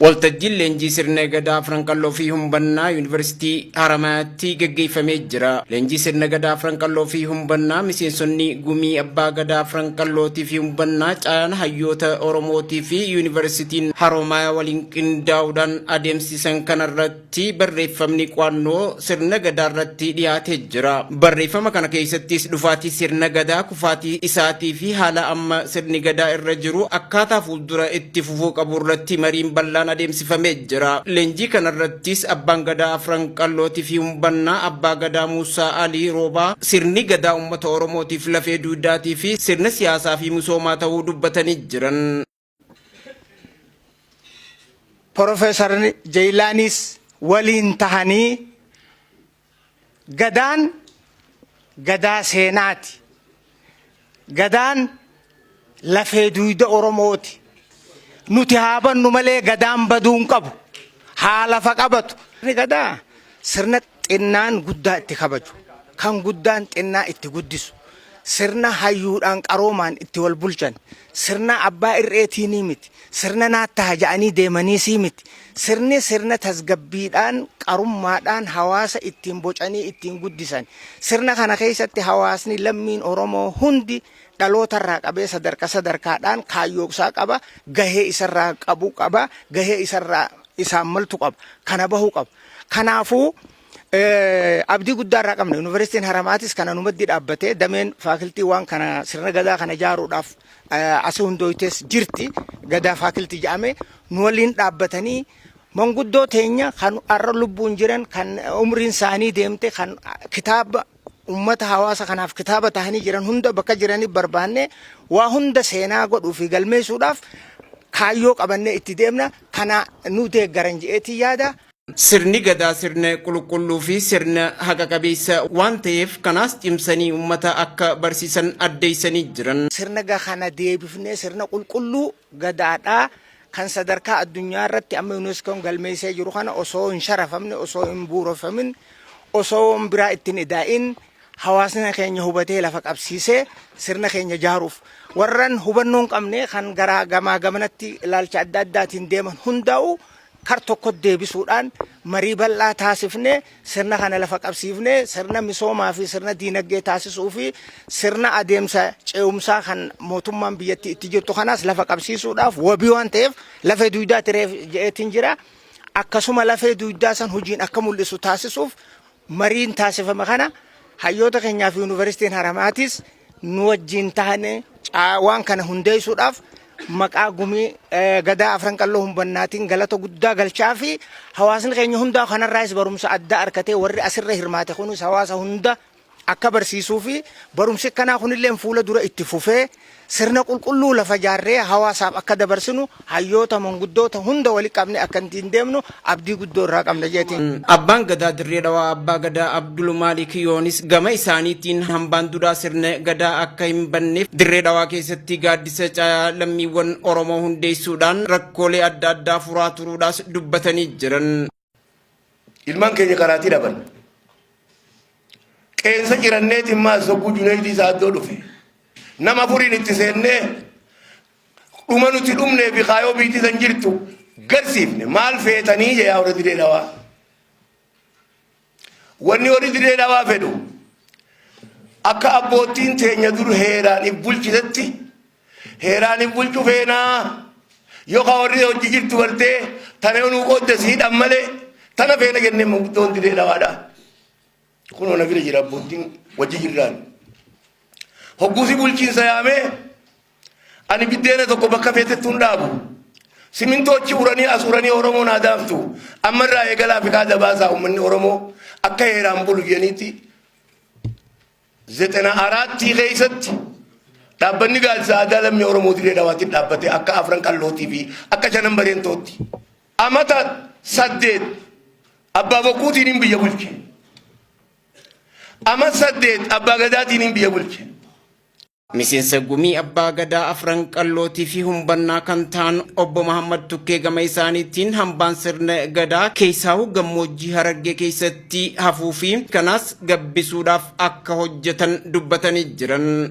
Waltajjiin leenjii sirna Gadaa Afran Qalloo fi Humbannaa Yuunivarsiitii Haramayaatti gaggeeffamee jira. Leenjii sirna Gadaa Afran Qalloo fi Humbannaa miseensonni gumii Abbaa Gadaa Afran Qallootii fi Humbannaa caayaan hayyoota Oromootii fi Yuunivarsiitiin Haromaayaa waliin qindaa'uudhaan adeemsisan kanarratti barreeffamni qo'annoo sirna Gadaa irratti dhiyaatee jira. Barreeffama kana keessattis dhufaatii sirna Gadaa, kufaatii isaatii fi haala amma sirni Gadaa irra jiru akkaataa fuuldura itti fufuu qabu irratti mariin bal'aan adeemsifamee jira. Leenjii kanarrattis Abbaan Gadaa Afran Qallootii fi Humbannaa Abbaa Gadaa Muusaa Alii Roobaa sirni Gadaa uummata Oromootiif lafee duudaatii fi sirna siyaasaa fi misoomaa ta'uu dubbatanii jiran. Porofeesar Jeeylaaniis waliin tahanii Gadaan gadaa seenaati. Gadaan lafee duyda Oromooti. Nuti haa bannu malee gadaan baduu hin qabu. Haa lafa qabatu. Sirni gadaa sirna xinnaan guddaa itti kabaju, kan guddaan xinnaa itti guddisu, sirna hayyuudhaan qaroomaan itti wal bulchan, sirna abbaa irreetiinii miti, sirna naattaha ja'anii deemaniisii miti. Sirni sirna tasgabbiidhaan, qarummaadhaan hawaasa ittiin bocanii ittiin guddisan. Sirna kana keessatti hawaasni lammiin Oromoo hundi dhalootarraa qabee sadarka sadarkaadhaan kaayyoo isaa qaba, gahee isarraa qabu qaba, gahee isarraa isaan maltu qaba. Kana bahuu qaba. Kanaafuu abdii guddaa irraa qabna. Yuunivarsiitiin Haramaatis kana nu maddii dhaabbatee dameen faakiltii waan kana sirna gadaa kana ijaaruudhaaf asii hundooytes jirti. Gadaa faakiltii jedhamee nu waliin dhaabbatanii manguddoo teenya kan har'a lubbuun jiran kan umriin isaanii deemte kan kitaaba ummata hawaasa kanaaf kitaaba tahanii jiran hunda bakka jiranii barbaannee waa hunda seenaa godhuu fi galmeessuudhaaf kaayyoo qabannee itti deemna. Kana nu deeggaran je'eetiin yaada. Sirni Gadaa sirna qulqulluu fi sirna haqa qabeessa waan ta'eef kanaas cimsanii ummata akka barsiisan addeessanii jiran. Sirna kana deebifnee sirna qulqulluu Gadaadhaa kan sadarkaa addunyaa irratti amma UNESCOn galmeessee jiru kana osoo hin sharafamne, osoo hin bu'uureffamin, osoo waan biraa itti hin idaa'in hawaasni keenya hubatee lafa qabsiisee sirna keenya ijaaruuf warran hubannoo hin qabne kan garaa gamaa gamanatti ilaalcha adda addaatiin deeman hundaa'u kar tokkotti deebisuudhaan marii bal'aa taasifnee sirna kana lafa qabsiifnee sirna misoomaa fi sirna diinagdee taasisuu fi sirna adeemsa ce'umsaa kan mootummaan biyyattii itti jirtu kanaas lafa qabsiisuudhaaf wabii waan ta'eef lafee dugdaa tireef je'eetiin jira. Akkasuma lafee dugdaa san hojiin akka mul'isu taasisuuf mariin taasifame kana hayyoota keenyaa fi yuunivarsiitiin Haramaatis nu wajjin tahane waan kana hundeessuudhaaf maqaa gumii Gadaa Afran Qalloo Humbannaatiin galata guddaa galchaa fi hawaasni keenya hundaa kanarraayis barumsa addaa argatee warri asirra hirmaate kunis hawaasa hunda akka barsiisuu fi barumsi akkanaa kunillee fuula dura itti fufee sirna qulqulluu lafa jaarree hawaasaaf akka dabarsinu hayyoota manguddoota hunda wali qabne akka ittiin deemnu abdii guddoo irraa qabna jeetiin. Abbaan Gadaa Dirree Dhawaa Abbaa Gadaa Abdulmaalik Yoonis gama isaaniitiin hambaan duudhaa sirna Gadaa akka hin banneef Dirree Dhawaa keessatti gaaddisa caayaa lammiiwwan Oromoo hundeessuudhaan rakkoolee adda addaa furaa turuudhaas dubbatanii jiran. Ilmaan keenya karaatii dhaban. Qeensa ciranneetiin maas sogguu Juneeydii Saaddoo dhufe. Nama afuriin itti seennee dhuma nuti dhumnee fi kaayoo biitii san jirtu garsiifne maal feetanii jee yaa warra Dirree Dhawaa. Wanni warri Dirree Dhawaa fedhu akka abboottiin teenya dur heeraan if bulchitetti heeraan if bulchu feenaa yookaan warri hojii jirtu gartee tana yoo nuu qoodde si hidhan malee tana feena jennee manguddoon Dirree Dhawaadha. Kunoo na bira jira abboottiin wajji jirraan. Hogguusi bulchiinsa yaamee ani biddeena tokko bakka feetettu hin dhaabu. Simintoo achi uranii as uranii Oromoon haa daaftu. Amma irraa eegalaa fiqaada baasaa uummanni Oromoo akka heeraan bulu jedhaniitti zexena araattii keessatti dhaabbanni gaaddisa aadaa lammii Oromoo Dirree Dhawaatti dhaabbate akka afran qallootii fi akka shanan bareentootti. Amata 8 abbaa bokkuutiin hin biyya bulche. Ama 8 abbaa gadaatiin hin biyya bulche. Miseensa Gumii Abbaa Gadaa Afran Qallootii fi Humbannaa kan ta'an Obbo Mahammad Tukkee gama isaaniitiin hambaan sirna Gadaa keessaahuu gammoojjii Harargee keessatti hafuu fi kanaas gabbisuudhaaf akka hojjetan dubbatanii jiran.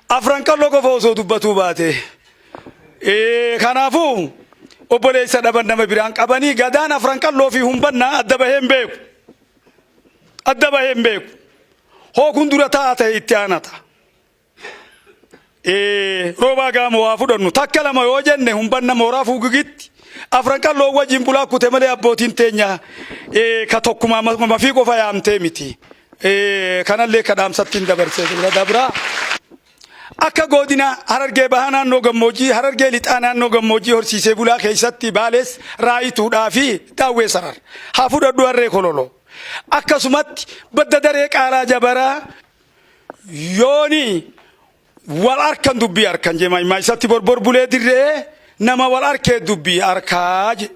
Afran Qalloo qofa osoo dubbatuu baate. Kanaafuu Obboleessa dhaban nama biraan qabanii gadaan Afran Qalloo fi Humbannaa adda bahee hin beeku. Adda bahee hin beeku. Hoo kun dura ta'a ta'e itti aanata. Roobaa gaamoo haa fudhannu takka lama yoo jenne Humbanna mooraa fuugigitti Afran Qalloo wajjin bulaa kute malee abbootiin teenya ka tokkumaa mafii qofa yaamtee miti. Kanallee ka dhaamsatti hin dabarsee bira dabraa. Akka godina Harargee Bahaa naannoo gammoojjii, Harargee Lixaa naannoo gammoojjii horsiisee bulaa keessatti Baalees Raayituudhaa fi Daawwee Sarar. Haa fudhadhu Harree Kololoo. Akkasumatti badda daree Qaaraa Jabaraa yooni wal arkan dubbii arkan jee maayimmaa isatti borbor bulee dirree nama wal arkee dubbii arkaa je.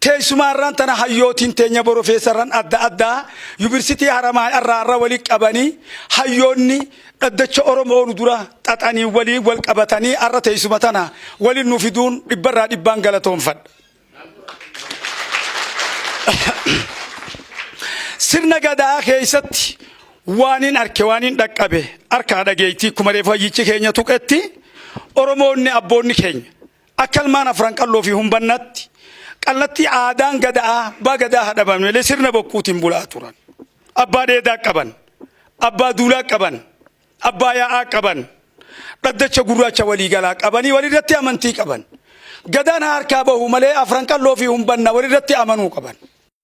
Teessuma har'aan tana hayyootiin teenya borofeessarran adda addaa yuunivarsiitii Haramaa irraa irra wali qabanii hayyoonni dhaddacha Oromoo nu dura xaxanii walii wal qabatanii har'a teessuma tana waliin nu fiduun dhibbarraa dhibbaan galatoonfadha. Sirna gadaa keessatti waanin arke waanin dhaqqabe harkaa dhageettii akkuma reefu hayyichi keenya tuqetti Oromoonni abboonni keenya akka ilmaan Afran Qalloo fi Humbannatti qallattii aadaan gada'aa abbaa gadaa hadhaban malee sirna bokkuutiin bulaa turan. Abbaa dheedaa qaban, abbaa duulaa qaban, abbaa yaa'aa qaban, dhaddacha gurraacha waliigalaa qabanii walirratti amantii qaban. Gadaan harkaa bahu malee Afran Qalloo fi Humbanna walirratti amanuu qaban.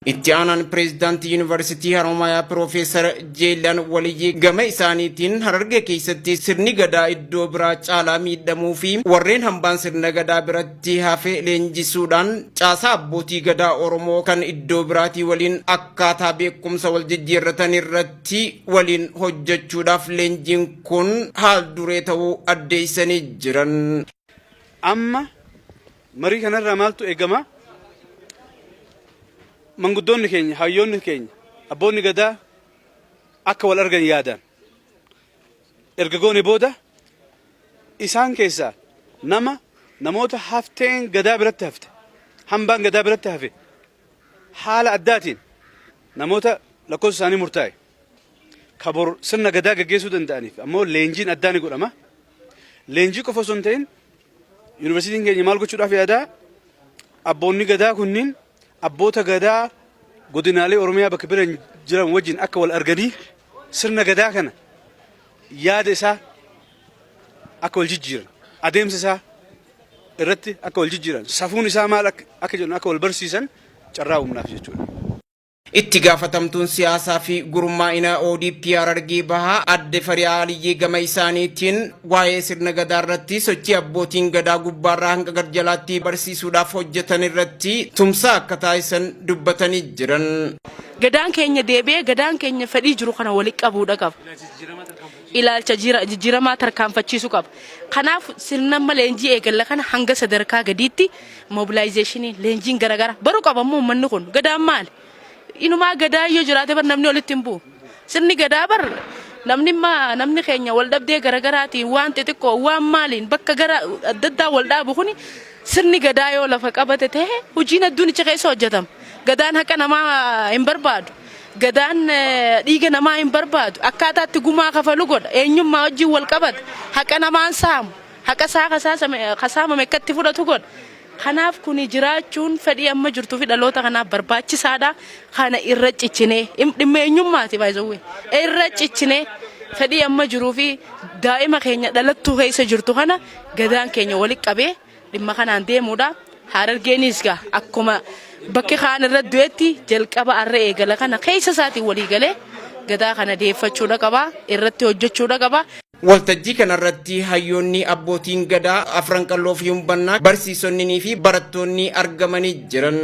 Itti aanaan pireezidaantii Yuunivarsiitii Haromayaa Piroofeesar Jeelaan Waliyyii gama isaaniitiin Harargee keessatti sirni gadaa iddoo biraa caalaa miidhamuu fi warreen hambaan sirna gadaa biratti hafe leenjisuudhaan caasaa abbootii gadaa Oromoo kan iddoo biraatii waliin akkaataa beekumsa wal jijjiirratan irratti waliin hojjechuudhaaf leenjiin kun haal duree ta'uu addeessanii jiran. Amma marii kanarraa maaltu eegama? Manguddoonni keenya, hayyoonni keenya, abboonni gadaa akka wal argan yaadaan. Erga goone booda isaan keessaa nama namoota hafteen gadaa biratti hafte, hambaan gadaa biratti hafe haala addaatiin namoota lakkoofsa isaanii murtaa'e ka bor sirna gadaa gaggeessuu danda'aniif ammoo leenjiin addaa ni godhama. Leenjii qofa osoo hin ta'in yuunivarsiitiin keenya maal gochuudhaaf yaadaa abboonni gadaa kunniin abboota gadaa godinaalee Oromiyaa bakka bira jiran wajjin akka wal arganii sirna gadaa kana yaada isaa akka wal jijjiiran adeemsa isaa irratti akka wal jijjiiran safuun isaa maal akka jedhu akka wal barsiisan carraa uumnaaf jechuudha. Itti gaafatamtuun siyaasaa fi gurmaa'ina ODP Harargee Bahaa Adde Fariyaa Aliyyee gama isaaniitiin waa'ee sirna gadaa irratti sochii abbootiin gadaa gubbaarraa hanga garjalaatti barsiisuudhaaf hojjetan irratti tumsa akka taasisan dubbatanii jiran. Gadaan keenya deebi'ee gadaan keenya fedhii jiru kana walitti qabuudha qaba. Ilaalcha jijjiiramaa tarkaanfachiisuu qaba. Kanaaf sirna amma leenjii eegalla kana hanga sadarkaa gadiitti mobilaayizeeshinii leenjiin garaagaraa baruu qaba immoo uummanni kun gadaan maali? Inumaa gadaa yoo jiraate bar namni olitti hin bu'u. Sirni gadaa bar namni namni keenya wal dhabdee garaagaraatiin waan xixiqqoo waan maaliin bakka gara adda addaa wal dhaabu kuni sirni gadaa yoo lafa qabate ta'e hojiin hedduun ichi keessa hojjetama. Gadaan haqa namaa hin barbaadu. Gadaan dhiiga namaa hin barbaadu. Akkaataa itti gumaa kafalu godha. Eenyummaa wajjin wal qabata. Haqa namaan saamu. Haqa isaa kasaamame akka itti fudhatu godha. Kanaaf kuni jiraachuun fedhii amma jirtuu fi dhaloota kanaaf barbaachisaadha. Kana irra cichinee dhimma eenyummaati baay'ee irra cichinee fedhii amma jiruu fi daa'ima keenya dhalattuu keessa jirtu kana gadaan keenya walitti qabee dhimma kanaan deemuudha. Harargeenis gaa akkuma bakki kaan irra du'etti jalqaba arra eegala kana keessa isaatiin walii galee gadaa kana deeffachuudha qaba irratti hojjechuudha qaba. Waltajjii kanarratti hayyoonni abbootiin gadaa Afran Qalloo fi Humbannaa barsiisonnii fi barattoonni argamanii jiran.